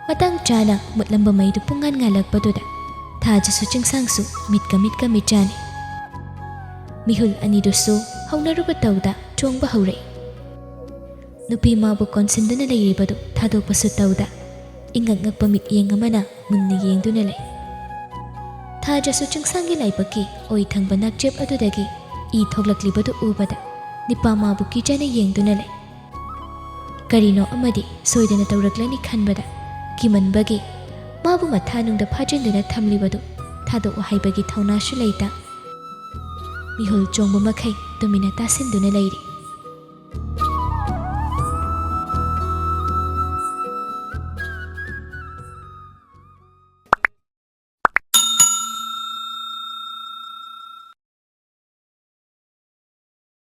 ꯃꯇꯥꯡ ꯆꯥꯅ ꯃꯨꯠꯂꯝꯕ ꯃꯩꯗꯨ ꯄꯨꯡꯉꯥꯟ ꯉꯥꯜꯂꯛꯄꯗꯨꯗ ꯊꯥꯖꯁꯨ ꯆꯤꯡꯁꯥꯡꯁꯨ ꯃꯤꯠꯀ ꯃꯤꯠꯀ ꯃꯤꯠꯆꯥꯅꯤ꯫ ꯃꯤꯍꯨꯜ ꯑꯅꯤꯗꯨꯁꯨ ꯍꯧꯅꯔꯨꯕ ꯇꯧꯗ ꯆꯣꯡꯕ ꯍꯧꯔꯛꯏ꯫ ꯅꯨꯄꯤ ꯃꯥꯕꯨ ꯀꯣꯟꯁꯤꯟꯗꯨꯅ ꯂꯩꯔꯤꯕꯗꯨ ꯊꯥꯗꯣꯛꯄꯁꯨ ꯇꯧꯗ ꯏꯉꯛ ꯉꯛꯄ ꯃꯤꯠꯌꯦꯡ ꯑꯃꯅ ꯃꯨꯟꯅ ꯌꯦꯡꯗꯨꯅ ꯂꯩ꯫ ꯊꯥꯖꯁꯨ ꯆꯤꯡꯁꯥꯡꯒꯤ ꯂꯥꯏꯕꯛꯀꯤ ꯑꯣꯏ ꯊꯪꯕ ꯅꯥꯛꯆꯦꯞ ꯑꯗꯨꯗꯒꯤ ꯏ ꯊꯣꯛꯂꯛꯂꯤꯕꯗꯨ ꯎꯕꯗ ꯅꯤꯄꯥ ꯃꯥꯕꯨ ꯀꯤꯖꯅ ꯌꯦꯡꯗꯨꯅ ꯂꯩ꯫ ꯀꯔꯤꯅꯣ ꯑꯃꯗꯤ ꯁꯣꯏꯗꯅ ꯇꯧꯔꯛꯂꯅꯤ ꯈꯟꯕꯗ ꯀꯤꯃꯟꯕꯒꯤ ꯃꯥꯕꯨ ꯃꯊꯥꯅꯨꯡꯗ ꯐꯥꯖꯤꯟꯗꯨꯅ ꯊꯝꯂꯤꯕꯗꯨ ꯊꯥꯗꯣꯛꯎ ꯍꯥꯏꯕꯒꯤ ꯊꯧꯅꯥꯁꯨ ꯂꯩꯇ ꯃꯤꯍꯨꯜ ꯆꯣꯡꯕ ꯃꯈꯩ ꯇꯨꯃꯤꯟꯅ ꯇꯥꯁꯤꯟꯗꯨꯅ ꯂꯩꯔꯤ꯫